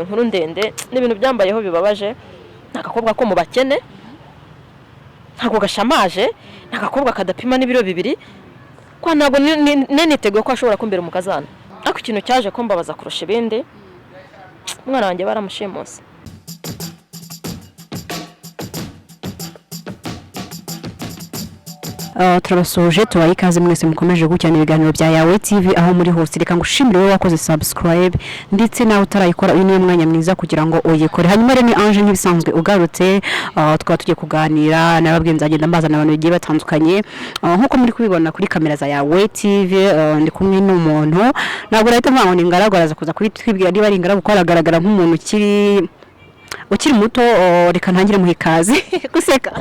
Inkuru ndende n'ibintu byambayeho bibabaje. Ni agakobwa ko mu bakene, ntabwo gashamaje, ni agakobwa kadapima n'ibiro 2, ko ntabwo niteguye ko ashobora kumbera umukazana. Ariko ikintu cyaje kumbabaza kurusha ibindi, umwana wanjye baramushimuse. Turabasuhuje, tubaye ikaze mwese mukomeje gukurikirana ibiganiro bya Yawe TV aho muri hose. Reka ngushimire wowe wakoze subscribe, ndetse nawe utarayikora, uyu niwo mwanya mwiza kugira ngo uyikore. Hanyuma rero ni Ange nk'ibisanzwe ugarutse, tukaba tugiye kuganira. Nababwiye nzagenda mbazana abantu bagiye batandukanye. Nk'uko muri kubibona kuri kamera za Yawe TV, ndi kumwe n'umuntu ntabwo nahita mvuga ngo ni ingaragu, araza kuza kubitwibwira niba ari ingaragu, kuko aragaragara nk'umuntu ukiri muto. Reka ntangire muhe ikaze. Guseka.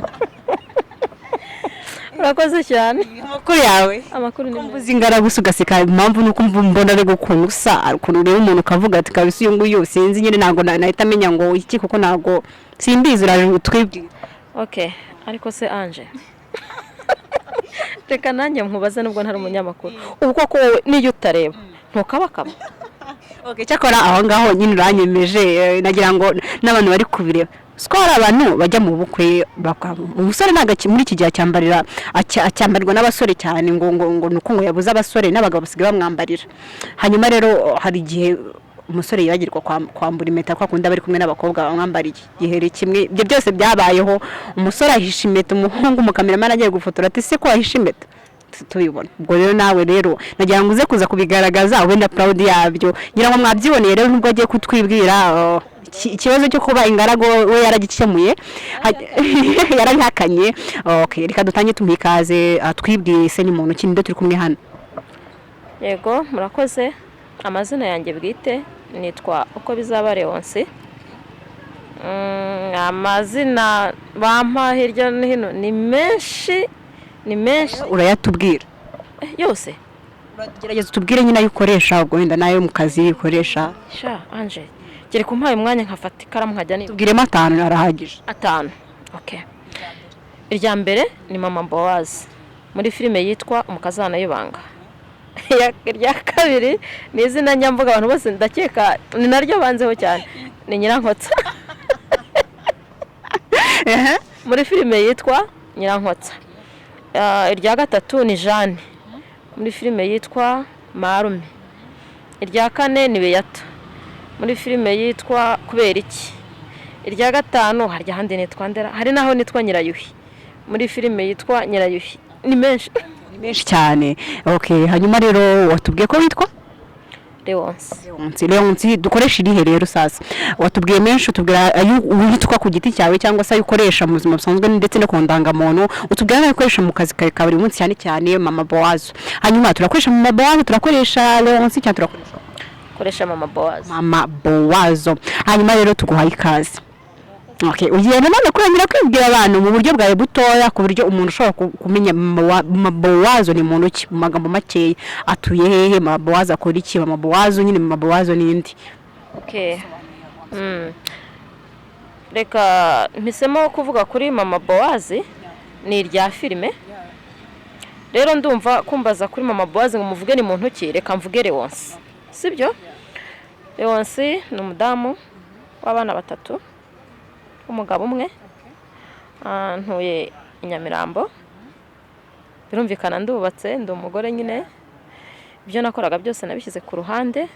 Urakoze cyane. Amakuru yawe? Amakuru ni meza. Mvuze ingaragu se ugaseka, impamvu ni uko mbona ari ukuntu usa, ukuntu ureba umuntu ukavuga ati kabisa uyu nguyu sinzi nyine, ntabwo nahita amenya ngo iki, kuko ntabwo simbizi, uraje utwibwire. Okay, ariko se Ange, reka nanjye nkubaze nubwo ntari umunyamakuru, ubu koko wowe niyo utareba ntukabakaba? Okay, cyakora aho ngaho nyine uranyemeje, nagira ngo n'abantu bari kubireba, siko hari abantu bajya mu bukwe, umusore ntabwo muri iki gihe acyambarira, acyambarirwa n'abasore cyane, ngo nuko ngo yabuze abasore, n'abagabo basigaye bamwambarira. Hanyuma rero hari igihe umusore yibagirwa kwambura impeta, kwa kundi aba ari kumwe n'abakobwa bamwambariye igiheri kimwe. Ibyo byose byabayeho, umusore ahisha impeta umuhungu, umukameramani agiye gufotora ati se ko wahisha impeta? Tubibona. Ubwo rero nawe rero nagira ngo uze kuza kubigaragaza wenda proud yabyo, ngira ngo mwabyiboneye. Rero nubwo agiye kutwibwira, ikibazo cyo kuba ingaragu we yaragikemuye, yarabihakanye. Okay, reka dutange tumuhe ikaze, twibwiye se ni muntu ki, ninde turi kumwe hano? Yego, murakoze. Amazina yanjye bwite nitwa uko bizaba Leonce. Amazina bampa hirya no hino ni menshi, ni menshi. Urayatubwira? Yose? Gerageza utubwire nyine ayo ukoresha, ubwo wenda n'ayo mu kazi ukoresha. Sha Ange, kereka umpaye umwanya nkafata ikaramu nkajya niba. Tubwiremo 5 arahagije. 5, okay. Irya mbere ni Mama Bowazi muri filime yitwa Umukazana y'Ibanga. Irya kabiri ni izina njya mvuga abantu bose, ndakeka ni naryo banzeho cyane, ni Nyirankotsa muri filime yitwa Nyirankotsa. Irya gatatu ni Jeanne muri filime yitwa Marume. Irya kane ni Beyata muri filime yitwa Kubera Iki. Irya gatanu harya ahandi nitwa Ndera, hari naho nitwa Nyirayuhi muri filime yitwa Nyirayuhi. Ni menshi. Ni menshi cyane. Okay, hanyuma rero watubwiye ko witwa Leonce. Leonce. Leonce, dukoresha irihe rero sasa? Watubwiye menshi, utubwira ayo witwa ku giti cyawe cyangwa se ayo ukoresha mu buzima busanzwe ndetse no ku ndangamuntu, utubwira n'ayo ukoresha mu kazi kawe ka buri munsi, cyane cyane Mama Bowazo. Hanyuma turakoresha Mama Bowazo, turakoresha Leonce, cyangwa turakoresha Koresha Mama Bowazo. Mama Bowazo. Hanyuma rero tuguhaye ikaze. Okay, ugiye nanone kurangira kwibwira abantu mu buryo bwawe butoya, ku buryo umuntu ushobora kumenya Mama Bowazo ni muntu ki mu magambo makeya, atuye hehe, Mama Bowazo akora iki, Mama Bowazo nyine, Mama Bowazo n'indi. Okay. Reka mpisemo kuvuga kuri Mama Bowazi, ni irya filime. Rero ndumva kumbaza kuri Mama Bowazi ngo muvuge ni muntu ki, reka mvuge Leonce. Sibyo? Leonce ni umudamu w'abana 3, umugabo umwe. Ntuye i Nyamirambo. Birumvikana ndubatse, ndi umugore nyine. Ibyo nakoraga byose nabishyize ku ruhande,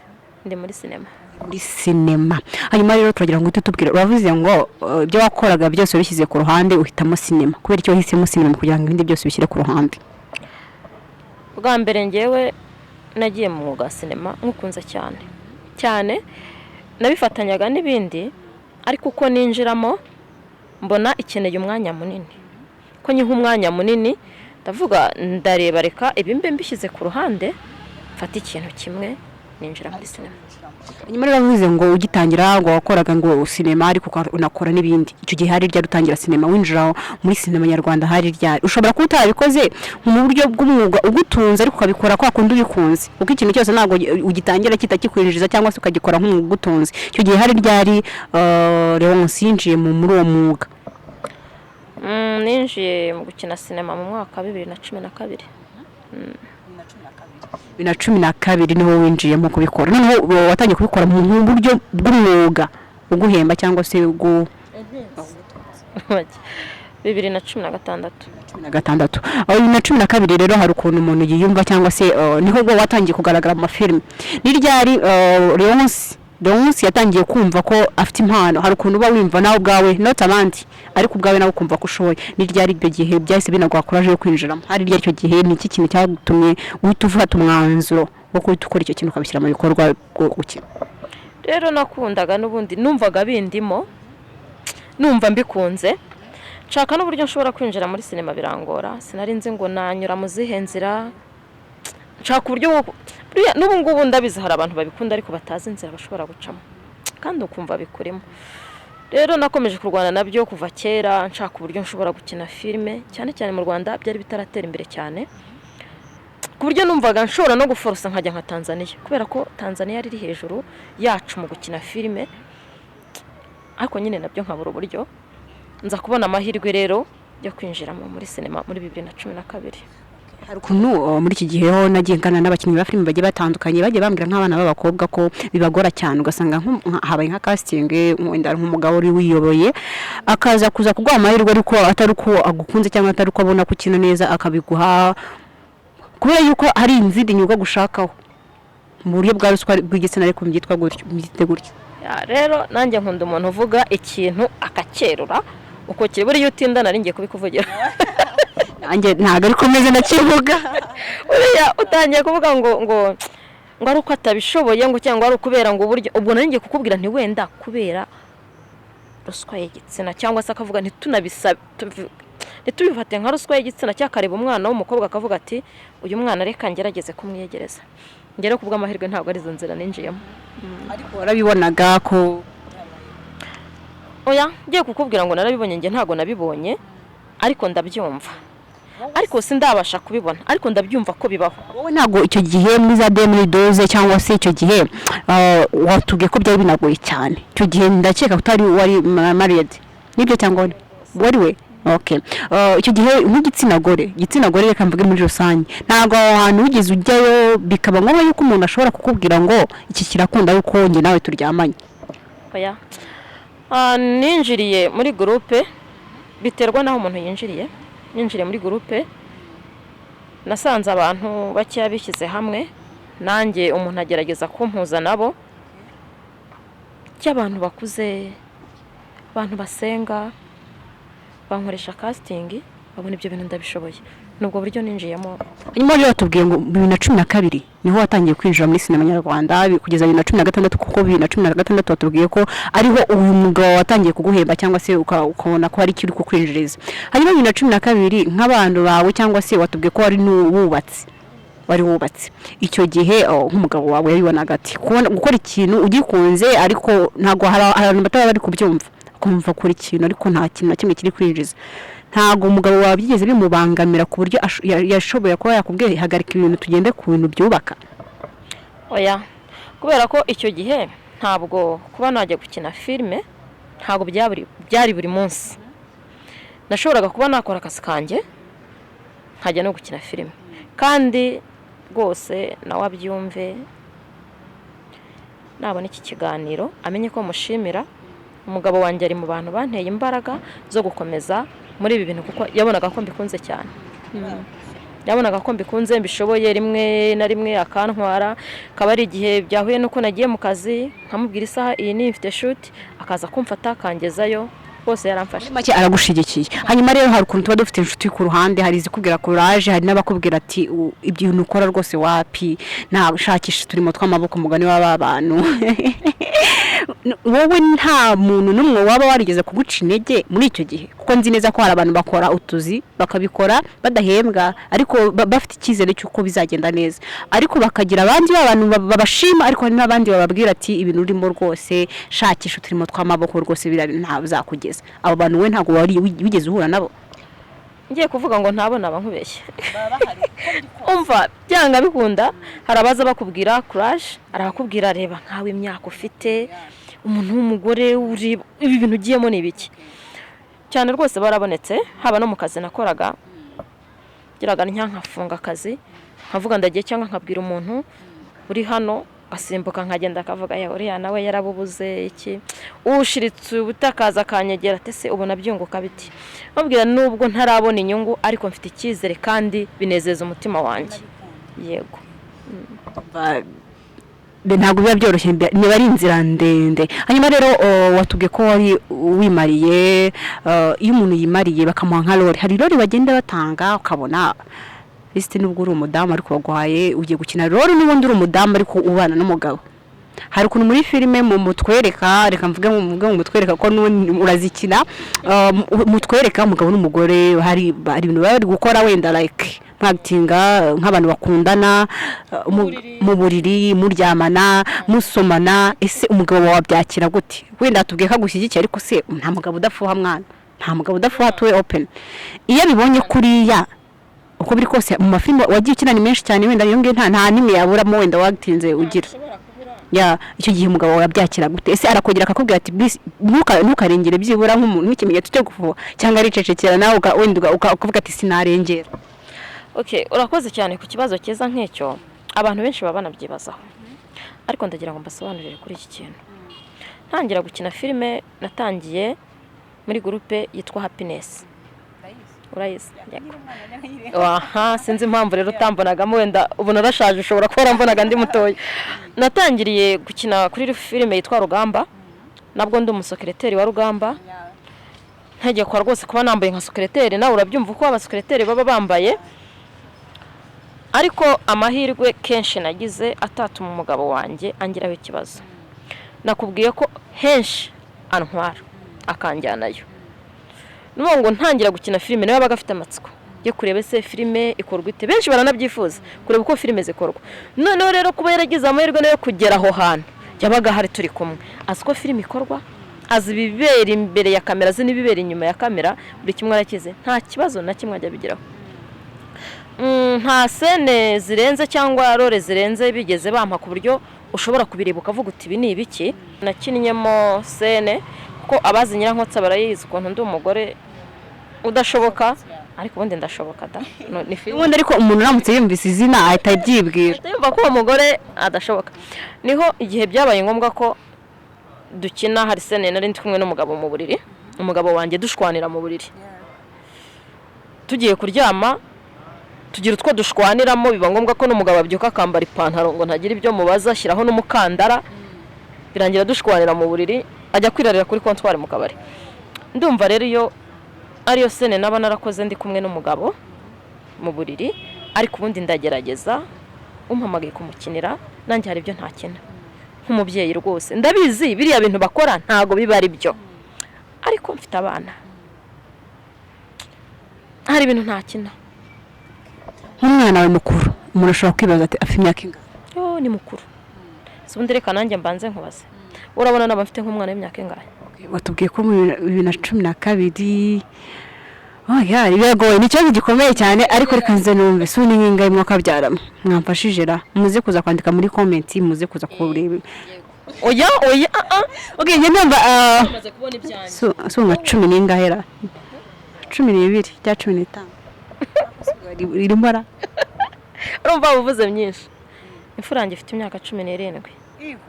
ndi muri sinema. Muri sinema. Hanyuma rero turagira ngo utubwire, uravuze ngo ibyo wakoraga byose wabishyize ku ruhande uhitamo sinema. Kubera icyo wahisemo sinema kugira ngo ibindi byose ubishyire ku ruhande? Bwa mbere ngewe nagiye mu mwuga wa sinema nkukunze cyane cyane, nabifatanyaga n'ibindi, ariko uko ninjiramo mbona ikeneye umwanya munini, ko nyiha umwanya munini ndavuga ndareba reka ibi mbe mbishyize ku ruhande mfate ikintu kimwe, ninjira muri sinema. Hanyuma rero uravuze ngo ugitangira ngo wakoraga ngo sinema ariko unakora n'ibindi. Icyo gihe hari ryari utangira sinema, winjira muri sinema nyarwanda hari ryari? Ushobora kuba utarabikoze mu buryo bw'umwuga ugutunze, ariko ukabikora kwa kundi ubikunze, kuko ikintu cyose ntabwo ugitangira kitakikwinjiriza cyangwa se ukagikora nk'umwuga ugutunze. Icyo gihe hari ryari, Leonce yinjiye muri uwo mwuga? Ninjiye mu gukina sinema mu mwaka wa 2012. 2012 niho winjiyemo kubikora. Noneho uba watangiye kubikora mu buryo bw'umwuga uguhemba cyangwa se ugu 2016. 16. Aho 2012 rero hari ukuntu umuntu yiyumva cyangwa se niho ubwo watangiye kugaragara mu mafilime. Ni ryari Leonce yatangiye kumva ko afite impano? Hari ukuntu uba wumva nawe ubwawe, not abandi, ariko ubwawe nawe ukumva ko ushoboye. Ni ryari ibyo gihe byahise binaguha courage yo kwinjiramo? Hari ryari icyo gihe? Ni iki kintu cyagutumye uhita ufata umwanzuro wo guhita ukora icyo kintu, ukabishyira mu bikorwa bwo gukina? Rero nakundaga n'ubundi, numvaga bindimo, numva mbikunze, nshaka n'uburyo nshobora kwinjira muri sinema birangora. Sinari nzi ngo nanyura mu zihe nzira. Nshaka uburyo buriya n'ubu ngubu ndabizi hari abantu babikunda ariko batazi inzira bashobora gucamo, kandi ukumva bikurimo. Rero nakomeje kurwana nabyo kuva kera, nshaka uburyo nshobora gukina filime, cyane cyane mu Rwanda byari bitaratera imbere cyane, ku buryo numvaga nshobora no guforosa nkajya nka Tanzania, kubera ko Tanzania yari iri hejuru yacu mu gukina filime, ariko nyine nabyo nkabura uburyo. Nza kubona amahirwe rero yo kwinjiramo muri sinema muri 2012. Hari ukuntu muri iki gihe ho nagiye nganira n'abakinnyi ba filime bagiye batandukanye, bagiye bambwira nk'abana b'abakobwa ko bibagora cyane, ugasanga habaye nka casting, wenda nk'umugabo uri wiyoboye akaza kuza kuguha amahirwe, ariko atari uko agukunze cyangwa atari uko abona ko ukina neza, akabiguha kubera yuko hari izindi nyungu agushakaho mu buryo bwa ruswa bw'igitsina, ariko byitwa gutyo, byite gutyo. Ya, rero nanjye nkunda umuntu uvuga ikintu akacyerura uko kiri. Buriya utinda nari ngiye kubikuvugira. Nanjye ntabwo ariko meze, ndakivuga. Buriya utangiye kuvuga ngo ari uko atabishoboye, ngo cyangwa ari ukubera ngo uburyo ubwo, nari ngiye kukubwira nti wenda kubera ruswa y'igitsina, cyangwa se akavuga ntitunabisabe, ntitubifate nka ruswa y'igitsina, cyangwa akareba umwana w'umukobwa akavuga ati: "Uyu mwana reka ngerageze kumwiyegereza." Ngere ku bw'amahirwe ntabwo ari izo nzira ninjiyemo. Ariko warabibonaga ko Oya, ngiye kukubwira ngo narabibonye, njye ntabwo nabibonye, ariko ndabyumva, ariko sindabasha kubibona, ariko ndabyumva ko bibaho. Wowe ntabwo icyo gihe muri za 2012 cyangwa se icyo gihe watubwiye ko byari binagoye cyane, icyo gihe ndakeka ko utari wari married, nibyo cyangwa wari we? Okay. Icyo gihe nk'igitsina gore, igitsina gore reka mvuge muri rusange, ntabwo aho hantu wigeze ujyayo bikaba ngombwa yuko umuntu ashobora kukubwira ngo iki kirakunda yuko njye nawe turyamanye? Oya. Ninjiriye muri groupe, biterwa n'aho umuntu yinjiriye. Ninjiriye muri groupe, nasanze abantu bakeya bishyize hamwe, nanjye umuntu agerageza kumpuza nabo, cy'abantu bakuze, abantu basenga, bankoresha casting, babona ibyo bintu ndabishoboye. Ni ubwo buryo ninjiyemo. Hanyuma rero watubwiye ngo 2012 niho watangiye kwinjira muri sinema nyarwanda kugeza 2016, kuko 2016 watubwiye ko ariho uyu mugabo watangiye kuguhemba cyangwa se ukabona ko hari icyo uri kukwinjiriza. Hanyuma 2012 nk'abantu bawe, cyangwa se watubwiye ko wari n'uwubatse, wari wubatse icyo gihe, nk'umugabo wawe yabibonaga ati kubona gukora ikintu ugikunze, ariko ntabwo hari abantu bataba bari kubyumva, kumva akora ikintu ariko nta kintu na kimwe kiri kwinjiza, ntabwo umugabo wawe byigeze bimubangamira ku buryo yashoboye kuba yakubwiye: "Hagarika ibintu, tugende ku bintu byubaka"? Oya, kubera ko icyo gihe ntabwo kuba najya gukina filime ntabwo byari buri munsi. Nashoboraga kuba nakora akazi kanjye nkajya no gukina filime, kandi rwose nawe abyumve, nabona iki kiganiro amenye ko mushimira. Umugabo wanjye ari mu bantu banteye imbaraga zo gukomeza muri ibi bintu, kuko yabonaga ko mbikunze cyane, yabonaga ko mbikunze, mbishoboye. Rimwe na rimwe akantwara, akaba ari igihe byahuye n'uko nagiye mu kazi, nkamubwira isaha iyi ni mfite shoot, akaza kumfata akangezayo. Bose yaramfashe. Muri make aragushigikiye. Hanyuma rero hari ukuntu tuba dufite inshuti ku ruhande, hari izikubwira courage, hari n'abakubwira ati: "Ibyo bintu ukora rwose wapi, nta shakisha uturimo tw'amaboko," umugani w'aba bantu. Wowe nta muntu n'umwe waba warigeze kuguca intege muri icyo gihe? Kuko nzi neza ko hari abantu bakora utuzi bakabikora badahembwa, ariko bafite icyizere cy'uko bizagenda neza, ariko bakagira abandi bantu babashima, ariko hari n'abandi bababwira ati: "Ibintu urimo rwose, shakisha uturimo tw'amaboko rwose, biriya bintu ntabwo bizakugeza." Abo bantu we ntabwo wari wigeze uhura nabo? Ngiye kuvuga ngo ntabona aba nkubeshye. Umva, byanga bikunda hari abaza bakubwira courage, hari abakubwira: "Reba nkawe imyaka ufite, umuntu w'umugore uri ibi bintu ugiyemo ni ibiki?" Cyane rwose barabonetse, haba no mu kazi nakoraga, ngiraga nkafunga akazi. Nkavuga ndagiye, cyangwa nkabwira umuntu uri hano, asimbuka nkagenda, akavuga: "Ya, uriya nawe yarabubuze iki?" Ushiritse ubutakaza akanyegera ati: "Se ubona byunguka biti?" Nkabwira nubwo ntarabona inyungu, ariko mfite icyizere kandi binezeza umutima wanjye, yego. Ntabwo biba byoroshye, niba ari inzira ndende. Hanyuma rero watubwiye ko wari wimariye. Iyo umuntu yimariye bakamuha nka role, hari role bagenda batanga ukabona lisite, nubwo uri umudamu ariko baguhaye ugiye gukina role n'ubundi uri umudamu ariko ubana n'umugabo. Hari ukuntu muri filime mu mutwereka, reka mvuge ngo mutwereka ko n'ubundi urazikina, mutwereka umugabo n'umugore, hari ibintu baba bari gukora, wenda like mwagitinga nk'abantu bakundana, mu buriri, muryamana, musomana. Ese umugabo wawe abyakira gute? Wenda tubwiye ko agushyigikiye, ariko se nta mugabo udafuha mwana, nta mugabo udafuha, tuwe open. Iyo abibonye kuriya, uko biri kose mu mafilime wagiye ukina ni menshi cyane, wenda iyo ngiyo nta n'imwe yaburamo wenda wagitinze ugira ya icyo gihe, umugabo wawe abyakira gute? Ese arakongera akakubwira ati: "Please, ntukarengere," byibura nk'umuntu nk'ikimenyetso cyo gufuha, cyangwa aricecekera nawe wenda ukavuga ati: "Sinarengera"? Okay, urakoze cyane ku kibazo cyiza nk'icyo. Abantu benshi baba banabyibazaho, ariko ndagira ngo mbasobanurire kuri iki kintu. Ntangira gukina filime, natangiye muri groupe yitwa Happiness, urayizi? Yego. Aha sinzi impamvu rero utambonagamo, wenda ubu narashaje, ushobora kuba warambonaga ndi mutoya. Natangiriye gukina kuri filime yitwa Rugamba, nabwo ndi umusekereteri wa Rugamba, ntegekwa rwose kuba nambaye nka sekereteri. Nawe urabyumva uko abasekereteri baba bambaye. Ariko amahirwe kenshi nagize atatuma umugabo wanjye angiraho ikibazo, nakubwiye ko henshi antwara akanjyanayo. Ni ukuvuga ngo ntangira gukina filime nawe yabaga afite amatsiko yo kureba ese filime ikorwa ite. Benshi baranabyifuza kureba uko filime zikorwa. Noneho rero kuba yaragize amahirwe nayo kugera aho hantu, yabaga ahari turi kumwe, azi uko filime ikorwa, azi ibibera imbere ya kamera, azi n'ibibera inyuma ya kamera, buri kimwe arakizi, nta kibazo na kimwe ajya abigiraho. Nta scène zirenze cyangwa role zirenze bigeze bampa ku buryo ushobora kubireba ukavuga uti: "Ibi ni ibiki?" Nakinnyemo scène kuko abazi Nyirankotsa barayizi, ukuntu ndi umugore udashoboka, ariko ubundi ndashoboka da. No, ni filime. Ubundi ariko umuntu uramutse yumvise izina ahita abyibwira. Ahita yumva ko uwo mugore adashoboka. Niho igihe byabaye ngombwa ko dukina, hari scène nari ndi kumwe n'umugabo mu buriri, umugabo wanjye dushwanira mu buriri, tugiye kuryama tugira utwo dushwaniramo, biba ngombwa ko n'umugabo abyuka akambara ipantaro ngo ntagire ibyo mubaza, ashyiraho n'umukandara, birangira dushwanira mu buriri, ajya kwirarira kuri comptoir mu kabari. Ndumva rero iyo ariyo scène naba narakoze ndi kumwe n'umugabo mu buriri. Ariko ubundi ndagerageza, umpamagaye kumukinira nanjye hari ibyo ntakina nk'umubyeyi. Rwose ndabizi biriya bintu bakora ntago biba ari byo, ariko mfite abana, hari ibintu ntakina. Nk'umwana wawe mukuru, umuntu ashobora kwibaza ati: "Afite imyaka ingana?" Yo, ni mukuru. Si ubundi reka nanjye mbanze nkubaze, urabona naba mfite nk'umwana w'imyaka ingahe? Watubwiye ko mu 2012. Oh, yeah, biragoye, ni ikibazo gikomeye cyane, ariko reka nze numve. Si ni nk'ingahe mwakabyaramo? Mwamfashije ra, muze kuza kwandika muri comment, muze kuza kureba. Oya, oya, ah, ah. Okay, njye ndumva Maze kubona ibyanjye. So nka cumi n'ingahe ra, 12 cyangwa 15 irimo ra? Urumva waba uvuze myinshi. Imfura yanjye ifite imyaka 17. Yego.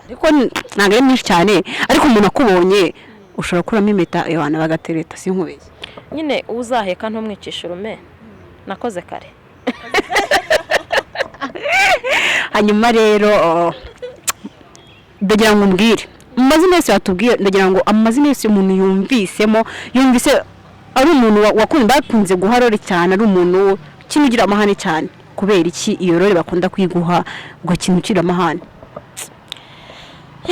Ariko ntabwo ari myinshi cyane, ariko umuntu akubonye ushobora gukuramo impeta abantu bagatereta, si nkubeshye. Nyine uzaheka ntumwicishe urume, nakoze kare. Hanyuma rero ndagira ngo umbwire amazina yose watubwiye, ndagira ngo amazina yose umuntu yumvisemo, yumvise ari umuntu bakunze guha role cyane, ari umuntu ukina ugira amahane cyane. Kubera iki iyo role bakunda kuyiguha ugakina ukira amahane?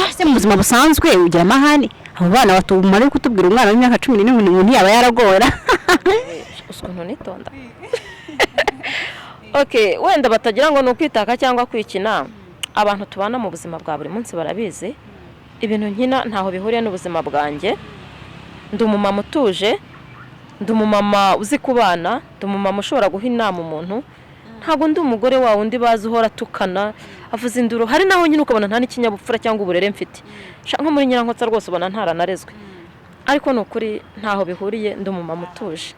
Ese mu buzima busanzwe ugira amahane? Abo bana batumara kutubwira, umwana w'imyaka 14 umuntu ntiyaba yaragora? Uzi ukuntu nitonda? Okay, wenda batagira ngo ni ukwitaka cyangwa kwikina. Abantu tubana mu buzima bwa buri munsi barabizi, ibintu nkina ntaho bihuriye n'ubuzima bwanjye. Ndi umumama utuje, ndi umumama uzi kubana, ndi umumama ushobora guha inama umuntu. Ntabwo ndi umugore wa wundi bazi uhora atukana, avuza induru. Hari naho nyine ukabona nta n'ikinyabupfura cyangwa uburere mfite. Sha, nko muri Nyirankotsa rwose ubona ntaranarezwe, ariko ni ukuri ntaho bihuriye, ndi umumama utuje.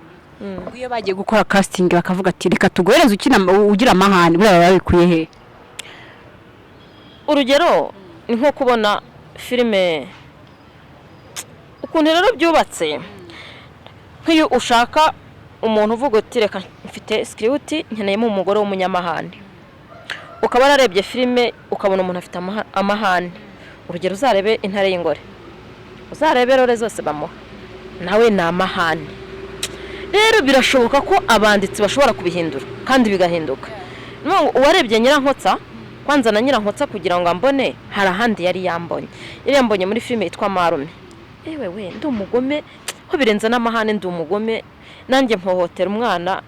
Iyo bagiye gukora casting bakavuga ati: "Reka tuguhereze ukina ugira amahane," buriya baba babikuye he? Urugero ni nko kubona filime, ukuntu rero byubatse, nk'iyo ushaka umuntu uvuga uti: "Reka, mfite script, nkeneyemo umugore w'umunyamahane," ukaba wararebye filime ukabona umuntu afite amahane. Urugero, uzarebe Intare y'Ingore, uzarebe role zose bamuha, nawe ni amahane. Rero birashoboka ko abanditsi bashobora kubihindura kandi bigahinduka. Ni ukuvuga ngo uwarebye Nyirankotsa, kwanza na Nyirankotsa kugira ngo ambone hari ahandi yari yambonye, yari yambonye muri filime yitwa Marume. Ewe we, ndi umugome ho birenze n'amahane, ndi umugome nanjye, mpohotera umwana.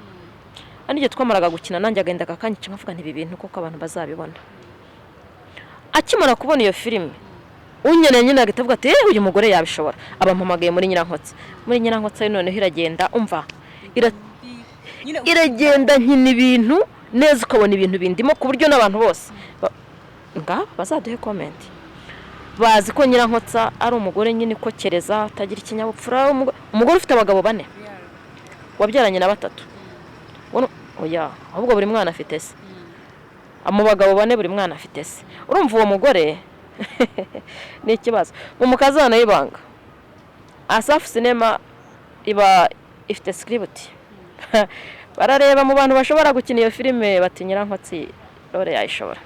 Kandi igihe twamaraga gukina nanjye agenda akakanyica, nkavuga nti: "Ibi bintu koko abantu bazabibona?" Akimara kubona iyo filime, unyeneye nyine agahita avuga ati: "Eh, uyu mugore yabishobora." Abampamagaye muri Nyirankotsa. Muri Nyirankotsa noneho iragenda, umva, iragenda, nkina ibintu neza, ukabona ibintu bindimo ku buryo n'abantu bose ngaba bazaduhe comment, bazi ko Nyirankotsa ari umugore nyine ukokereza, atagira ikinyabupfura, umugore ufite abagabo bane, wabyaranye na batatu. Oya, ahubwo buri mwana afite se. Mu bagabo bane buri mwana afite se. Urumva uwo mugore ni ikibazo. Mu Mukazana y'Ibanga, Asafu Sinema iba ifite script, barareba mu bantu bashobora gukina iyo filime, bati: "Nyirankotsi role yayishobora."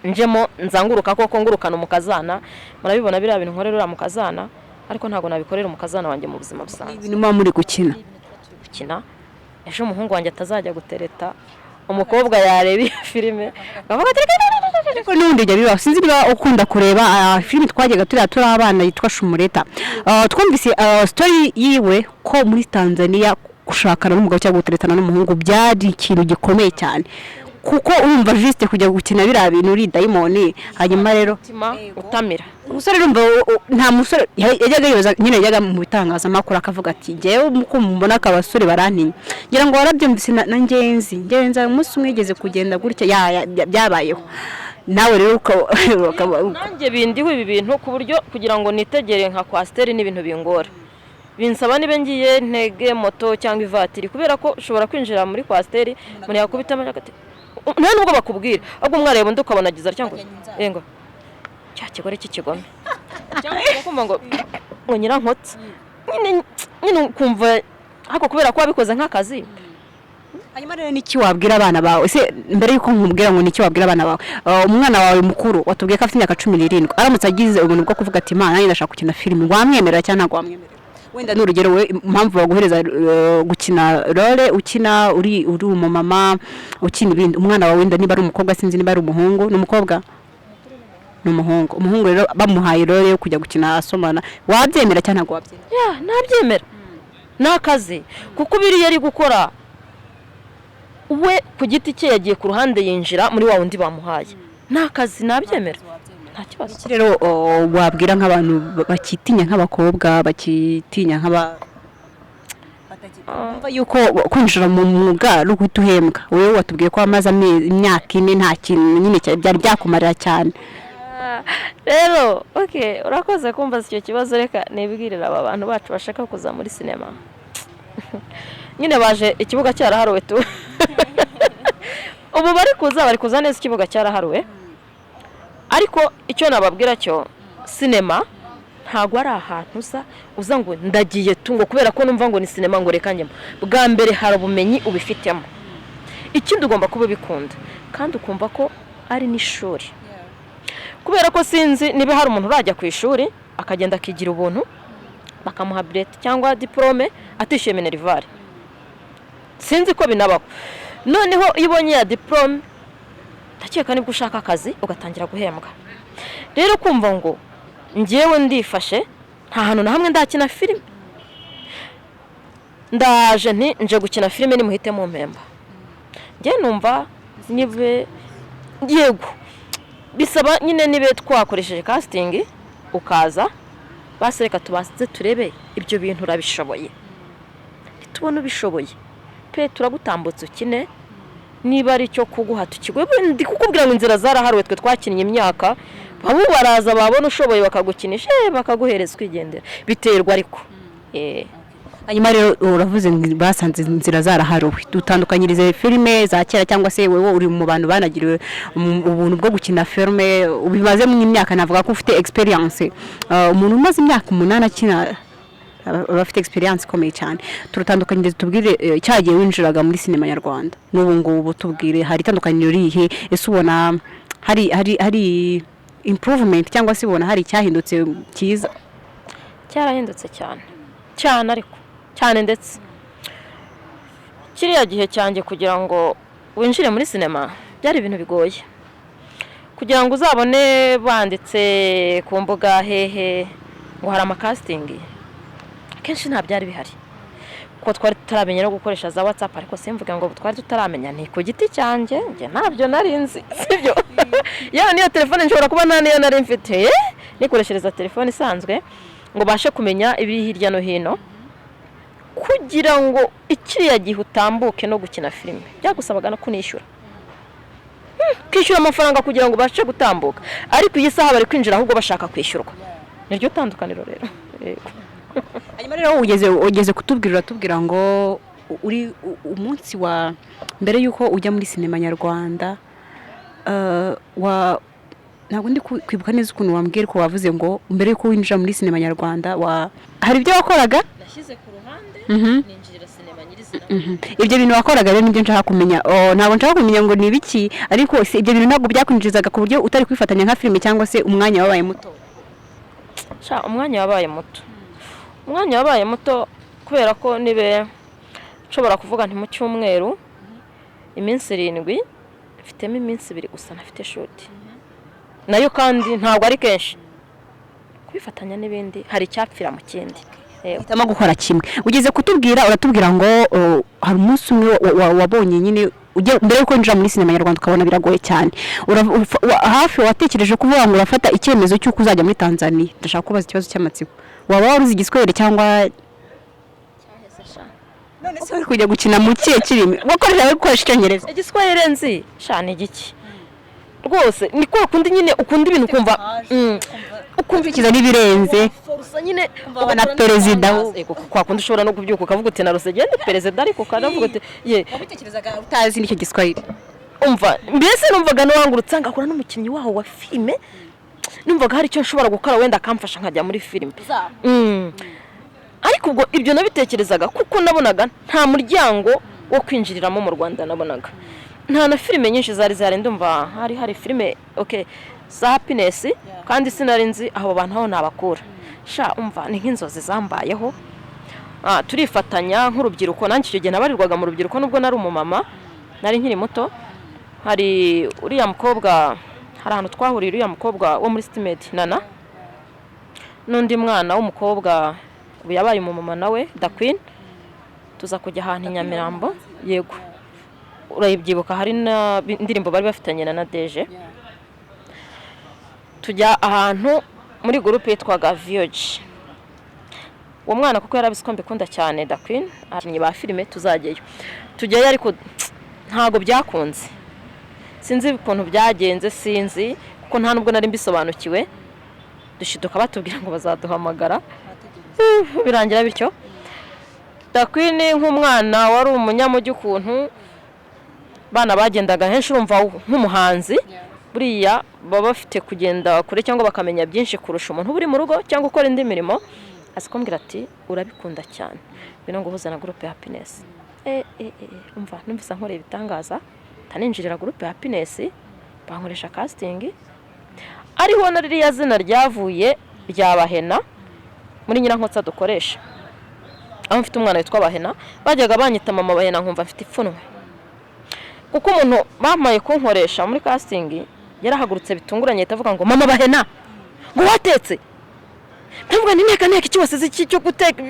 Njemo nzanguruka koko, ngurukana umukazana. Murabibona biriya bintu nkorera uriya mukazana, ariko ntabwo nabikorera umukazana wanjye mu buzima busanzwe. Ibintu muba muri gukina. Gukina, ejo umuhungu wanjye atazajya gutereta umukobwa, yareba iyo filime akavuga ati: "Reka." Ariko n'ubundi bijya bibaho. Sinzi niba ukunda kureba filime twajyaga turiya turi abana yitwa Shumureta. Twumvise story yiwe ko muri Tanzania gushakana n'umugabo cyangwa guteretana n'umuhungu byari ikintu gikomeye cyane, kuko urumva juste kujya gukina biriya bintu uri dayimoni, hanyuma rero Umutima utamira. Umusore urumva nta musore yajyaga yibaza nyine, yajyaga mu bitangazamakuru akavuga ati: "Njyewe uko mubona aka basore barantinya." Ngira ngo warabyumvise na Ngenzi umunsi umwe yigeze kugenda gutya, byabayeho. Nawe rero Nanjye bindiho ibi bintu, ku buryo kugira ngo nitegere nka coaster n'ibintu bingora, binsaba niba ngiye ntege moto cyangwa ivatiri, kubera ko ushobora kwinjira muri coaster, umuntu yakubitamo ati nta nubwo bakubwira, ahubwo umwareba undi ukabona agize cyangwa ngo cya kigore cy'ikigome, cyangwa ukumva ngo Nyirankotsa nyine nyine, ukumva ariko kubera ko wabikoze nk'akazi. Hanyuma rero niki wabwira abana bawe se? Mbere yuko nkubwira ngo niki wabwira abana bawe, umwana wawe mukuru watubwiye ko afite imyaka 17, aramutse agize ubuntu bwo kuvuga ati: "Imana, nanjye ndashaka gukina filime," wamwemerera cyangwa ntabwo wamwemerera? Wenda ni urugero, we impamvu baguhereza gukina role ukina uri umumama, ukina ibindi, umwana wawe wenda niba ari umukobwa, sinzi niba ari umuhungu, ni umukobwa, ni umuhungu. Umuhungu rero bamuhaye role yo kujya gukina asomana, wabyemera cyangwa ntabwo wabyemera? Ya, nabyemera, ni akazi, kuko biriya ari gukora we ku giti cye, yagiye ku ruhande yinjira muri wa wundi bamuhaye, ni akazi, nabyemera, nta kibazo. Iki rero wabwira nk'abantu bakitinya, nk'abakobwa bakitinya, nk'aba bumva yuko kwinjira mu mwuga ari uguhita uhembwa? Wowe watubwiye ko wamaze imyaka 4 nta kintu nyine byari byakumarira cyane. Rero okay, urakoze kumbaza icyo kibazo. Reka nibwirire aba bantu bacu bashaka kuza muri sinema nyine, baje ikibuga cyaraharuwe tu. Ubu bari kuza, bari kuza neza, ikibuga cyaraharuwe. Ariko icyo nababwira cyo, sinema ntabwo ari ahantu uza ngo ndagiye tu, ngo kubera ko numva ngo ni sinema ngo reka njyemo. Bwa mbere hari ubumenyi ubifitemo, ikindi ugomba kuba ubikunda kandi ukumva ko ari n'ishuri, kubera ko sinzi niba hari umuntu urajya ku ishuri akagenda akigira ubuntu bakamuha bulletin cyangwa diporome atishyuye minerval. Sinzi ko binabaho. Noneho iyo ubonye ya diporome, ndakeka nibwo ushaka akazi ugatangira guhembwa. Rero kumva ngo ngewe ndifashe, nta hantu na hamwe ndakina filime, ndaje nti nje gukina filime, nimuhite mu mpemba, njye numva nibe yego bisaba nyine nibe twakoresheje casting, ukaza basi reka tubanze turebe ibyo bintu urabishoboye. Nitubona ubishoboye pe, turagutambutsa ukine, niba ari icyo kuguha tukiguhe. Ndi kukubwira ngo inzira zaraharuwe, twe twakinnye imyaka, bamwe baraza babona ushoboye bakagukinisha, bakaguhereza ukigendera. Biterwa ariko. Hanyuma rero uravuze ngo basanze inzira zaraharuwe. Dutandukanyirize filime za kera, cyangwa se wowe uri mu bantu banagiriwe ubuntu bwo gukina filime, ubimaze mu imyaka, navuga ko ufite experience. Umuntu umaze imyaka 8 akina aba afite experience ikomeye cyane. Turutandukanyirize, tubwire cyagiye winjiraga muri sinema nyarwanda n'ubu ngubu, tubwire hari itandukaniro rihe? Ese ubona hari improvement, cyangwa se ubona hari icyahindutse cyiza? Cyarahindutse cyane cyane, ariko cyane ndetse. Kiriya gihe cyanjye, kugira ngo winjire muri sinema byari ibintu bigoye, kugira ngo uzabone banditse ku mbuga hehe ngo hari ama casting, akenshi nta byari bihari, kuko twari tutaramenya no gukoresha za WhatsApp. Ariko simvuga ngo twari tutaramenya, ni ku giti cyanjye, njye ntabyo nari nzi, sibyo? Yewe, niyo telefone nshobora kuba nta niyo nari mfite, nikoreshereza telefone isanzwe ngo ubashe kumenya ibiri hirya no hino. Kugira ngo ikiriya gihe utambuke no gukina filime byagusabaga no kunishyura, kwishyura amafaranga kugira ngo ubashe gutambuka. Ariko iyi saha bari kwinjira ahubwo bashaka kwishyurwa. Niryo tandukaniro rero. Yego. Hanyuma rero ugeze kutubwira, uratubwira ngo uri umunsi wa mbere y'uko ujya muri sinema nyarwanda, wa ntabwo ndi kwibuka neza ukuntu wambwira, ariko wavuze ngo mbere y'uko winjira muri sinema nyarwanda hari ibyo wakoraga. Nashyize ku ruhande, ninjirira sinema nyirizina. Ibyo bintu wakoraga rero nibyo nshaka kumenya. Oh, ntabwo nshaka kumenya ngo ni ibiki, ariko si ibyo bintu ntabwo byakwinjirizaga ku buryo utari kwifatanya nka filime, cyangwa se umwanya wabaye muto? Sha, umwanya wabaye muto, umwanya wabaye muto, kubera ko nibe nshobora kuvuga nti mu cyumweru iminsi 7, mfitemo iminsi 2 gusa ntafite shoot, nayo kandi ntabwo ari kenshi. Kubifatanya n'ibindi, hari icyapfira mu kindi. Yego. Uhitamo gukora kimwe. Ugeze kutubwira, uratubwira ngo hari umunsi umwe wabonye nyine mbere yuko winjira muri sinema nyarwanda ukabona biragoye cyane. Hafi watekereje kuvuga ngo urafata icyemezo cy'uko uzajya muri Tanzania. Ndashaka kubaza ikibazo cy'amatsiko: waba wari uzi Igiswahili, cyangwa none se uri kujya gukina mu kihe kirimi wakoresha, uri gukoresha Icyongereza? Igiswahili nzi sha ni igiki rwose, ni kwa kundi nyine ukunda ibintu ukumva ukumva ukiza n'ibirenze. Forusa nyine. Na perezida. Yego, kwa kundi ushobora no kubyuka ukavuga uti narose genda perezida, ariko ukanavuga uti ye. Wabitekerezaga utazi n'icyo Giswahili? Umva, mbese numvaga n'uwangurutse ngakora n'umukinnyi waho wa filime, numvaga hari icyo nshobora gukora, wenda akamfasha nkajya muri filime. Ariko ubwo ibyo nabitekerezaga kuko nabonaga nta muryango wo kwinjiriramo mu Rwanda, nabonaga nta na filime nyinshi zari zihari. Ndumva hari filime, okay, za Happiness, kandi sinari nzi abo bantu aho nabakura. Sha, umva, ni nk'inzozi zambayeho. Turifatanya nk'urubyiruko. Nanjye icyo gihe nabarirwaga mu rubyiruko, nubwo nari umumama, nari nkiri muto. Hari uriya mukobwa, hari ahantu twahuriye, uriya mukobwa wo muri Sitimedi Nana, n'undi mwana w'umukobwa ubu yabaye umumama nawe, Da Queen. Tuza kujya ahantu i Nyamirambo. Yego, urayibyibuka, hari n'indirimbo bari bafitanye na Nadeje. Tujya ahantu muri groupe yitwaga Vioge. Uwo mwana, kuko yarabizi ko mbikunda cyane Da Queen, abakinnyi ba filime tuzajyayo. Tujyayo, ariko ntabwo byakunze, sinzi ukuntu byagenze, sinzi kuko nta nubwo nari mbisobanukiwe. Dushiduka batubwira ngo bazaduhamagara, birangira bityo. Da Queen nk'umwana wari umunyamujyi, ukuntu bana bagendaga henshi, urumva nk'umuhanzi buriya baba bafite kugenda kure cyangwa bakamenya byinshi kurusha umuntu uba uri mu rugo cyangwa ukora indi mirimo, azi kumbwira ati: "Urabikunda cyane, ngwino nguhuze na groupe Happiness." Umva, numvise nkoreye ibitangaza, taninjirira groupe Happiness, bankoresha casting, ariho na ririya zina ryavuye rya Bahena muri Nyirankotsa dukoresha, aho mfite umwana witwa Bahena. Bajyaga banyita mama Bahena, nkumva mfite ipfunwe, kuko umuntu bampaye kunkoresha muri casting yarahagurutse bitunguranye ahita avuga ngo: "Mama Bahena, ngo watetse?" Ndavuga nti: "Nteka, nteka iki? Wasize iki cyo guteka?"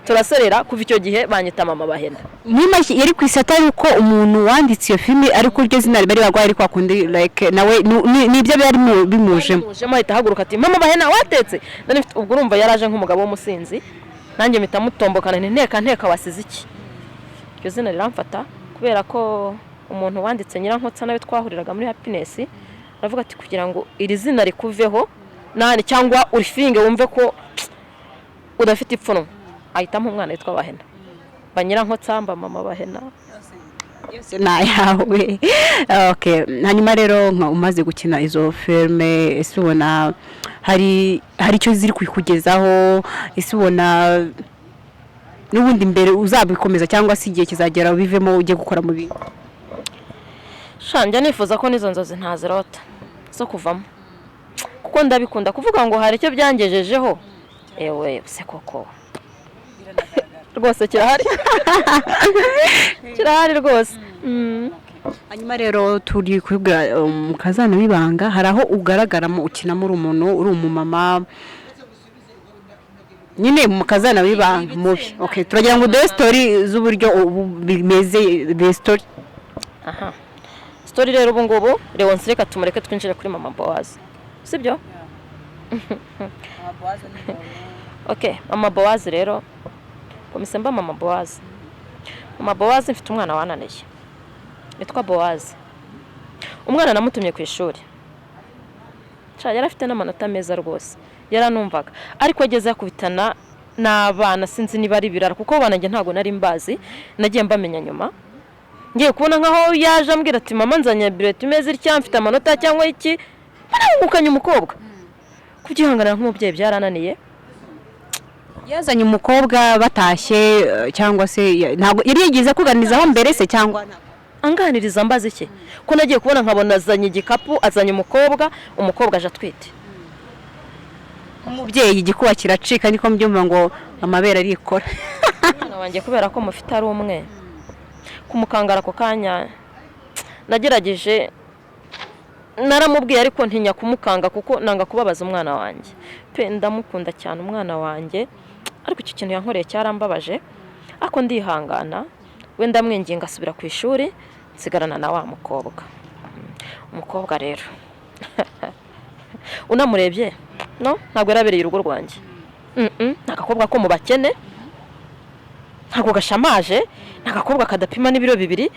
Turaserera. Kuva icyo gihe banyita mama Bahena. Muri make yari ku isi, atari uko umuntu wanditse iyo filime, ariko iryo zina bari barwaye, ariko akundi like nawe nibyo byari bimujemo. Mujemo, ahita ahaguruka ati: "Mama Bahena, watetse?" Nari ubwo urumva yaraje nk'umugabo w'umusinzi, nanjye mpita mutombokana nti: "Nteka, nteka, wasize iki?" Iryo zina riramfata kubera ko umuntu wanditse Nyirankotsa nawe twahuriraga muri Happiness, aravuga ati: "Kugira ngo iri zina rikuveho nani cyangwa urifinge wumve ko udafite ipfunwe." Ahitamo umwana witwa Bahena, Banyirankotsa, mama Bahena. Yose ni ayawe. Okay, hanyuma rero nka umaze gukina izo filime, ese ubona hari icyo ziri kukugezaho? Ese ubona n'ubundi mbere uzabikomeza, cyangwa se igihe kizagera ubivemo ujye gukora mu bindi? Sha, njya nifuza ko n'izo nzozi ntazirota zo kuvamo, kuko ndabikunda. Kuvuga ngo hari icyo byangejejeho, ewe se koko rwose kirahari, kirahari rwose. Hanyuma rero turi kubwira Umukazana w'Ibanga, hari aho ugaragaramo ukinamo uri umuntu, uri umumama nyine mu Mukazana w'Ibanga mubi. Okay, turagira ngo uduhe story z'uburyo ubu bimeze, the story. Aha, story rero, ubu ngubu Leonce reka tumureke, twinjire kuri mama Bowazi, sibyo? Okay, mama Bowazi rero, komise mba mama Bowazi. Mama Bowazi, mfite umwana wananiye witwa Bowazi. Umwana namutumye ku ishuri. Sha, yari afite n'amanota meza rwose, yaranumvaga, ariko ageze akubitana n'abana, sinzi niba ari ibirara, kuko abana njye ntabwo nari mbazi, nagiye mbamenya nyuma. Ngiye kubona nkaho yaje ambwira ati: "Mama, nzanye bulletin imeze itya, mfite amanota," cyangwa iki, barahungukanye umukobwa. Kubyihanganira nk'umubyeyi byarananiye. Yazanye umukobwa batashye, cyangwa se ntabwo yari yigeze kuganirizaho mbere se, cyangwa ntabwo? Anganiriza mbaze iki, ko nagiye kubona nkabona azanye igikapu, azanye umukobwa, umukobwa aje atwite? Nk'umubyeyi igikuba kiracika, niko mbyumva ngo amabere arikora. Umwana wanjye, kubera ko mufite ari umwe, kumukangara ako kanya nagerageje, naramubwiye, ariko ntinya kumukanga kuko nanga kubabaza umwana wanjye pe. Ndamukunda cyane umwana wanjye, ariko icyo kintu yankoreye cyarambabaje, ariko ndihangana. We ndamwinginga asubira ku ishuri, nsigarana na wa mukobwa. Umukobwa rero unamurebye, no ntabwo yarabereye urugo rwanjye. Ni agakobwa ko mu bakene, ntabwo gashamaje, ni agakobwa kadapima n'ibiro 2,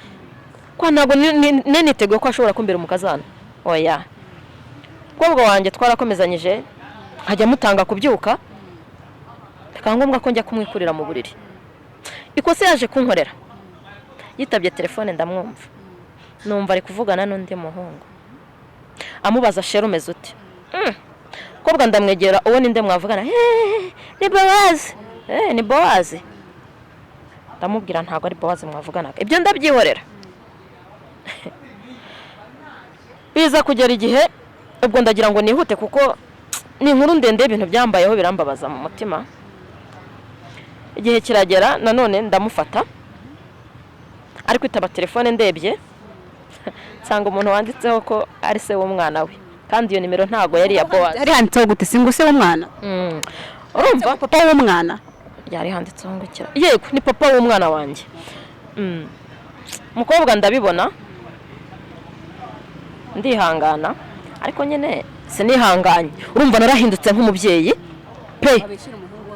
ko ntabwo niteguye ko ashobora kumbera umukazana, oya. Umukobwa wanjye twarakomezanyije, nkajya mutanga kubyuka, bikaba ngombwa ko njya kumwikurira mu buriri. Ikosa yaje kunkorera, yitabye telefone ndamwumva, numva ari kuvugana n'undi muhungu, amubaza: "Chéri, umeze ute?" Mukobwa ndamwegera: "Uwo ninde mwavugana?" "Eh, ni Bowazi." "Eh, ni Bowazi." Ndamubwira: "Ntabwo ari Bowazi mwavuganaga." Ibyo ndabyihorera. Biza kugera igihe, ubwo ndagira ngo nihute kuko ni inkuru ndende y'ibintu byambayeho, birambabaza mu mutima. Igihe kiragera nanone ndamufata ari kwitaba telefone, ndebye nsanga umuntu wanditseho ko ari se w'umwana we, kandi iyo nimero ntabwo yari iya Bowazi. Yari handitseho gute? Singo se w'umwana? Urumva? Papa w'umwana. Yari handitseho ngo ikira, yego, ni papa w'umwana wanjye. Umukobwa ndabibona, ndihangana, ariko nyine sinihanganye. Urumva narahindutse nk'umubyeyi pe,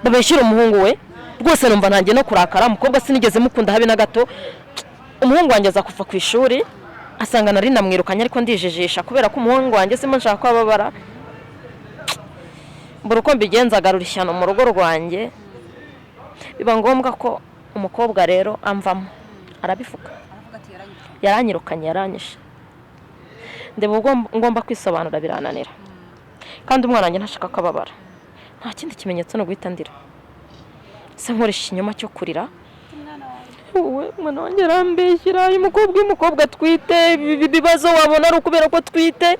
babeshyira umuhungu we rwose. Numva ntangiye no kurakara. Umukobwa sinigeze mukunda habe na gato. Umuhungu wanjye aza kuva ku ishuri, asanga nari namwirukanye, ariko ndijijisha kubera ko umuhungu wanjye simo nshaka ko ababara. Mbura uko mbigenza, agarura ishyano mu rugo rwanjye. Biba ngombwa ko umukobwa rero amvamo, arabivuga: "Yaranyirukanye, yaranyishe." Ndeba ubwo ngomba kwisobanura birananira, kandi umwana wanjye ntashaka ko ababara. Nta kindi kimenyetso, ni uguhita ndira. Se nkoresha ikinyoma cyo kurira: "Wowe, umwana wanjye arambeshyira, uyu mukobwa atwite, ibi bibazo wabona ari ukubera ko atwite."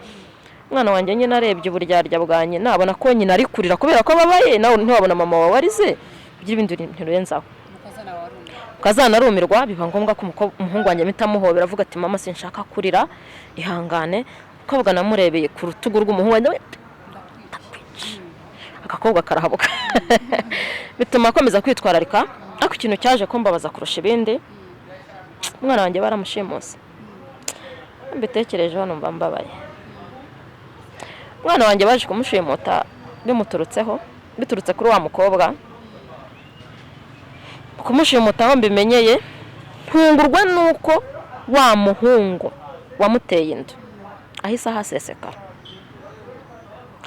Umwana wanjye nyine arebye uburyarya bwanjye, nabona ko nyina ari kurira kubera ko ababaye. Nawe ntiwabona mama wawe arize, ugira ibindi bintu urenzaho, ukazanarumirwa. Biba ngombwa ko umuhungu wanjye mpita amuhobera, avuga ati: "Mama, sinshaka kurira, ihangane." Umukobwa namurebeye ku rutugu rw'umuhungu wanjye, ndakwica. Agakobwa karahabuka, bituma akomeza kwitwararika. Ariko ikintu cyaje kumbabaza kurusha ibindi, umwana wanjye baramushimuse. Mbitekerejeho numva mbabaye. Umwana wanjye baje kumushimuta bimuturutseho, biturutse kuri wa mukobwa. Kumushimuta, aho mbimenyeye, ntungurwa nuko wa muhungu wamuteye inda ahise ahasesekara,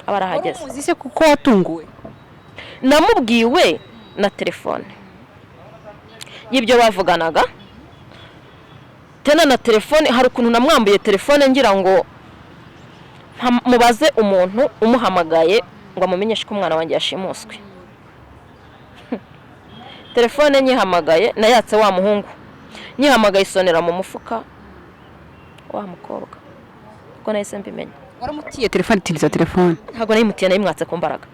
aba arahageze. Uzi se kuko watunguwe? Namubwiwe na telefone. y'ibyo bavuganaga. Tena na telefone, hari ukuntu namwambuye telefone ngira ngo mubaze umuntu umuhamagaye ngo amumenyeshe ko umwana wanjye yashimuswe. Telefone nyihamagaye, nayatse wa muhungu, nyihamagaye isonera mu mufuka wa mukobwa, ubwo nahise mbimenya. Waramutiye telefone, tiriza telefone? Ntabwo nayimutiye, nayimwatse ku mbaraga,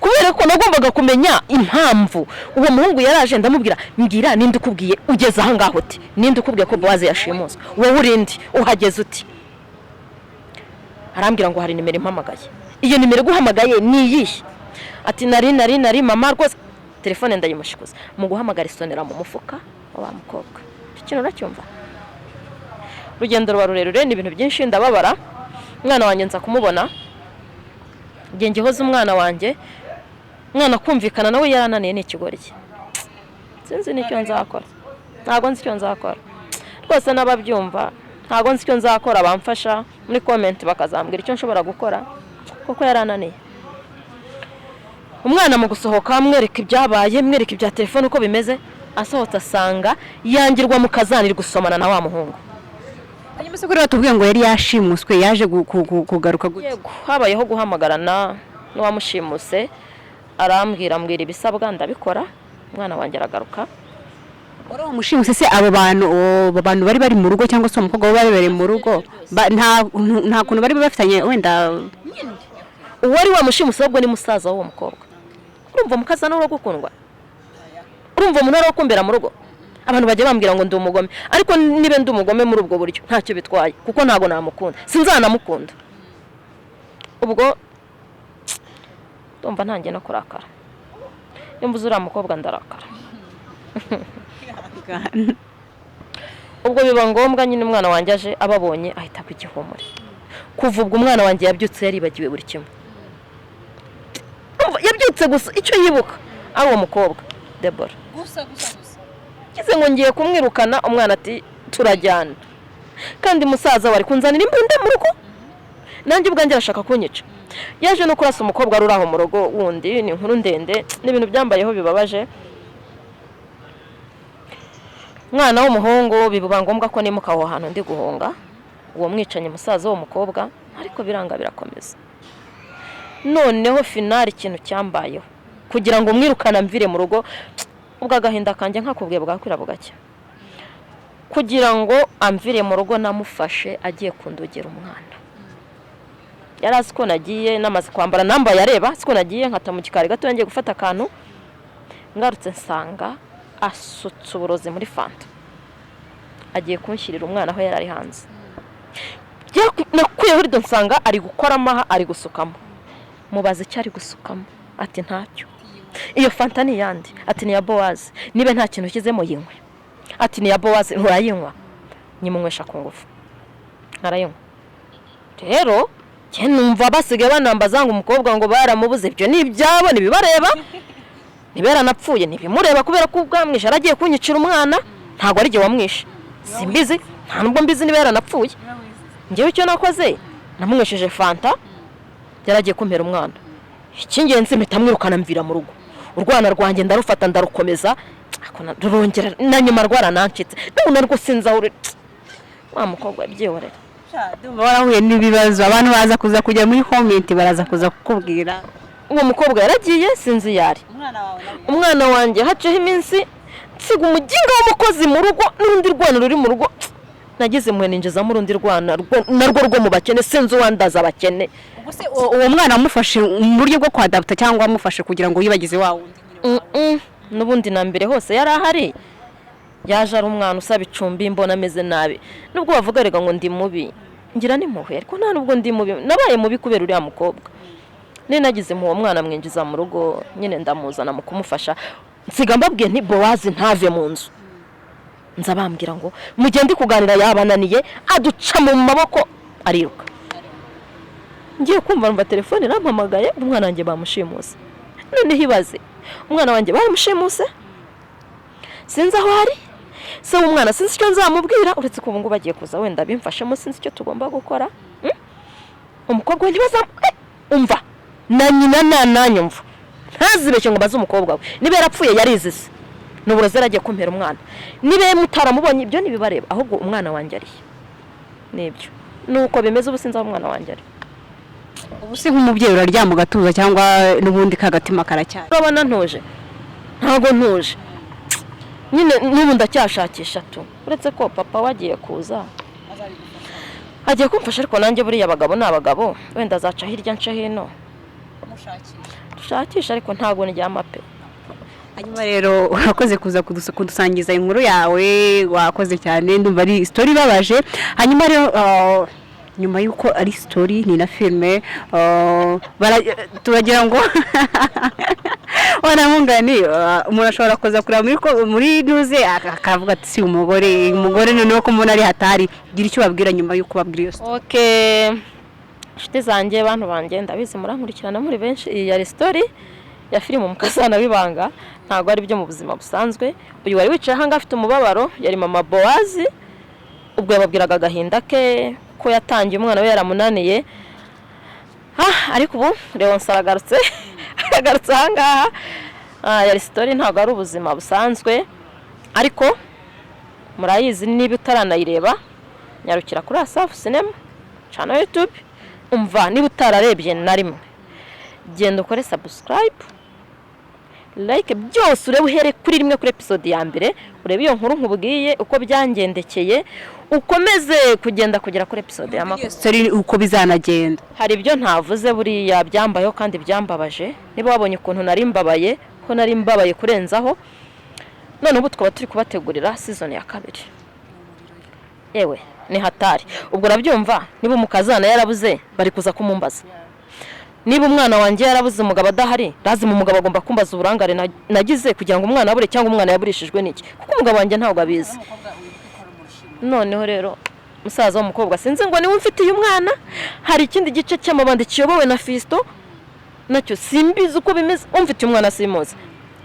kubera ko nagombaga kumenya impamvu uwo muhungu yaraje. Ndamubwira: "Mbwira, ninde ukubwiye ugeze aha ngaho?" Uti: "Ninde ukubwiye ko Bowazi yashimuswe? Wowe urinde uhageze uti?" Arambwira ngo hari nimero impamagaye. "Iyo nimero iguhamagaye ni iyihe?" Ati: Nari mama rwose." Telefone ndayimushikuza, mu guhamagara isonera mu mufuka wa wa mukobwa. Icyo kintu uracyumva? Urugendo ruba rurerure, ni ibintu byinshi, ndababara. Umwana wanjye nza kumubona igihe ngihoza umwana wanjye. Umwana kumvikana nawe yarananiye, ni ikigoryi. Sinzi n'icyo nzakora, ntabwo nzi icyo nzakora rwose. N'ababyumva, ntabwo nzi icyo nzakora, bamfasha muri comment bakazambwira icyo nshobora gukora, kuko yarananiye. Umwana mu gusohoka mwereka ibyabaye, mwereka ibya telefone uko bimeze, asohotse asanga yangirwa mu kazana iri gusomana na wa muhungu. Hanyuma se kuri batubwiye ngo yari yashimuswe, yaje kugaruka gute? Yego, habayeho guhamagarana n'uwamushimuse, arambwira, ambwira ibisabwa, ndabikora, umwana wanjye aragaruka. Wari wamushimuse se, abo bantu bari mu rugo, cyangwa se uwo mukobwa bari mu rugo, nta kuntu bari bafitanye wenda? Uwari wamushimuse ahubwo ni musaza w'uwo mukobwa. Urumva mukazana uri gukundwa? Urumva umuntu ari kumbera mu rugo? Abantu bajya bambwira ngo ndi umugome, ariko niba ndi umugome muri ubwo buryo ntacyo bitwaye, kuko ntabwo namukunda, sinzanamukunda. Ubwo ndumva ntangiye no kurakara. Iyo mvuze uriya mukobwa ndarakara. Ubwo biba ngombwa nyine, umwana wanjye aje ababonye ahita agwa igihumure. Kuva ubwo umwana wanjye yabyutse yaribagiwe buri kimwe. Urumva, yabyutse gusa icyo yibuka ari uwo mukobwa Debora. Gusa gusa gusa. Ngize ngo ngiye kumwirukana, umwana ati: "Turajyana." Kandi musaza wari kunzanira imbunda mu rugo, nanjye ubwanjye arashaka kunyica. Yaje no kurasa umukobwa wari uri aho mu rugo wundi. Ni inkuru ndende, ni ibintu byambayeho bibabaje. Umwana w'umuhungu biba ngombwa ko nimuka aho hantu ndi guhunga uwo mwicanyi, musaza w'uwo mukobwa, ariko biranga, birakomeza. Noneho finale, ikintu cyambayeho kugira ngo mwirukane amvire mu rugo, ubwo agahinda kanjye nkakubwiye bwakwira bugacya, kugira ngo amvire mu rugo namufashe agiye kundogera umwana. Yari azi ko nagiye namaze kwambara, nambaye areba, azi ko nagiye nkata mu gikari gato ngiye gufata akantu. Ngarutse nsanga asutse uburozi muri fanta, agiye kunshyirira umwana aho yari ari hanze. Nakuyeho rido nsanga ari gukoramo aha, ari gusukamo. Mubaza icyo ari gusukamo, ati: "Ntacyo." "Iyo fanta ni iyande?" Ati: "Ni iya Bowazi." "Niba nta kintu ushyizemo yinywe." Ati: "Ni iya Bowazi." "Nturayinywa." Nyimunywesha ku ngufu, arayinywa. Rero njye numva basigaye banambaza ngo umukobwa ngo baramubuze. Ibyo ni ibyabo, ntibibareba. Niba yaranapfuye ntibimureba, kubera ko ubwamwishe yaragiye kunyicira umwana, ntabwo ari jye wamwishe. Simbizi, nta nubwo mbizi niba yaranapfuye. Njyewe icyo nakoze, namunywesheje fanta, yaragiye kumpera umwana. Icy'ingenzi mpita mwirukana mvira mu rugo. Urwana rwanjye ndarufata, ndarukomeza, ariko rurongera na nyuma rwaranancitse. N'ubu narwo sinzi aho ruri. Wa mukobwa byihorera. Ndumva warahuye n'ibibazo. Abantu baza kuza kujya muri comment, baraza kuza kukubwira. Uwo mukobwa yaragiye, sinzi iyo ari. Umwana wawe nawe? Umwana wanjye haciyeho iminsi nsiga umuginga w'umukozi mu rugo n'urundi rwana ruri mu rugo. Nagize impuhwe ninjizamo urundi rwana narwo rwo mu bakene. Sinzi uwandaza abakene. Ubwo se uwo mwana wamufashe mu buryo bwo kwadapta, cyangwa wamufashe kugira ngo yibagize wa wundi nyine? N'ubundi na mbere hose yari ahari. Yaje ari umwana usaba icumbi, mbona ameze nabi. Nubwo bavuga rega ngo ndi mubi, ngira n'impuhwe, ariko nta nubwo ndi mubi. Nabaye mubi kubera uriya mukobwa. Nari nagize impuhwe, uwo mwana mwinjiza mu rugo nyine, ndamuzana. Mu kumufasha nsiga mbabwiye nti: "Bowazi ntave mu nzu." Nza bambwira ngo mugende kuganira, yabananiye, aduca mu maboko ariruka. Ngiye kumva numva telefone irampamagaye, umwana wanjye bamushimuse. Noneho ibaze, umwana wanjye bamushimuse, sinzi aho ari. Se w'umwana sinzi icyo nzamubwira, uretse ko ubu ngubu bagiye kuza wenda bimfashemo. Sinzi icyo tugomba gukora. Umukobwa we ntibazamu umva na nyina nanyumva ntazibeshye ngo mbaze umukobwa we niba yarapfuye, yarizize. Ni uburozi yari agiye kumpera umwana. Niba mutaramubonye, ibyo ntibibareba, ahubwo umwana wanjye arihe? Nibyo, nuko bimeze. Ubu sinzi aho umwana wanjye ari. Ubu se nk'umubyeyi uraryama ugatuza, cyangwa n'ubundi kagatima karacyari? Urabona ntuje? Ntabwo ntuje nyine, n'ubu ndacyashakisha tu. Uretse ko papa we agiye kuza, agiye kumfasha, ariko nanjye buriya abagabo ni abagabo, wenda azaca hirya nce hino dushakisha, ariko ntabwo ndyama pe. Hanyuma rero urakoze kuza kudusangiza inkuru yawe, wakoze cyane. Ndumva ari story ibabaje. Hanyuma rero nyuma y'uko ari story ni na filime, turagira ngo wanamungani umuntu ashobora kuza kureba muri nuze akavuga ati: "Si umugore noneho ko mbona ari hatari." Gira icyo babwira nyuma y'uko babwira iyo story. Okay, inshuti zanjye, bantu banjye, ndabizi murankurikirana muri benshi. Iyi yari story ya filime Umukazana w'Ibanga, ntabwo ari byo mu buzima busanzwe. Uyu wari wicaye ahangaha afite umubabaro yari mama Bowazi. Ubwo yababwiraga agahinda ke ko yatangiye umwana we yaramunaniye. Ariko ubu Leonce aragarutse, aragarutse ahangaha. Yari story, ntabwo ari ubuzima busanzwe, ariko murayizi. Niba utaranayireba, nyarukira kuri Asafu Cinema channel YouTube. Umva, niba utararebye na rimwe, genda ukore subscribe, like, byose urebe, uhere kuri rimwe, kuri episode ya mbere, urebe iyo nkuru nkubwiye uko byangendekeye, ukomeze kugenda kugera kuri episode ya 20. Story uko bizanagenda. Hari ibyo ntavuze buriya byambayeho kandi byambabaje. Niba wabonye ukuntu nari mbabaye, ko nari mbabaye kurenzaho. None ubu tukaba turi kubategurira season ya kabiri. Yewe, ni hatari. Ubwo urabyumva, niba umukazana yarabuze, bari kuza kumumbaza. Niba umwana wanjye yarabuze umugabo adahari, lazima umugabo agomba kumbaza uburangare nagize kugira ngo umwana abure, cyangwa umwana yaburishijwe n'iki, kuko umugabo wanjye ntabwo abizi. Noneho rero musaza w'umukobwa, sinzi ngo niwe umfitiye umwana. Hari ikindi gice cy'amabandi kiyobowe na Fisito, nacyo simbizi uko bimeze. Umfitiye umwana simuzi.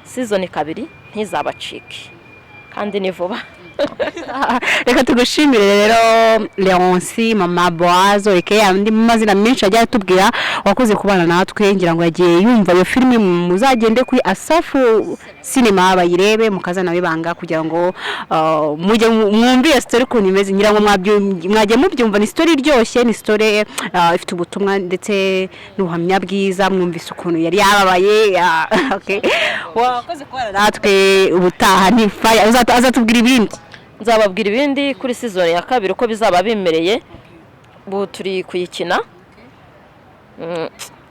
Season kabiri ntizabacike, kandi ni vuba. Reka tugushimire rero, Leonce, mama Boazo, reka andi mazina menshi agiye atubwira. Wakoze kubana natwe. Ngira ngo yagiye yumva iyo filime. Muzagende kuri Asafu Cinema bayirebe, Mukazana w'Ibanga, kugira ngo mujye mwumve iyo story ukuntu imeze. Ngira ngo mwagiye mubyumva, ni story iryoshye, ni story ifite ubutumwa ndetse n'ubuhamya bwiza. Mwumvise ukuntu yari yababaye. Okay. Wakoze kubana natwe. Ubutaha ni fire, azatubwira ibindi. Nzababwira ibindi kuri season ya kabiri uko bizaba bimereye. Ubu turi kuyikina.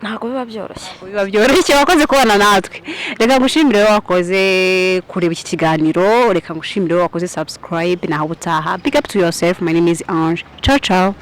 Ntabwo biba byoroshye. Biba byoroshye. Wakoze kubana natwe. Reka ngushimire wowe wakoze kureba iki kiganiro, reka ngushimire wowe wakoze subscribe. Naho ubutaha. Big up to yourself. My name is Ange. Ciao ciao.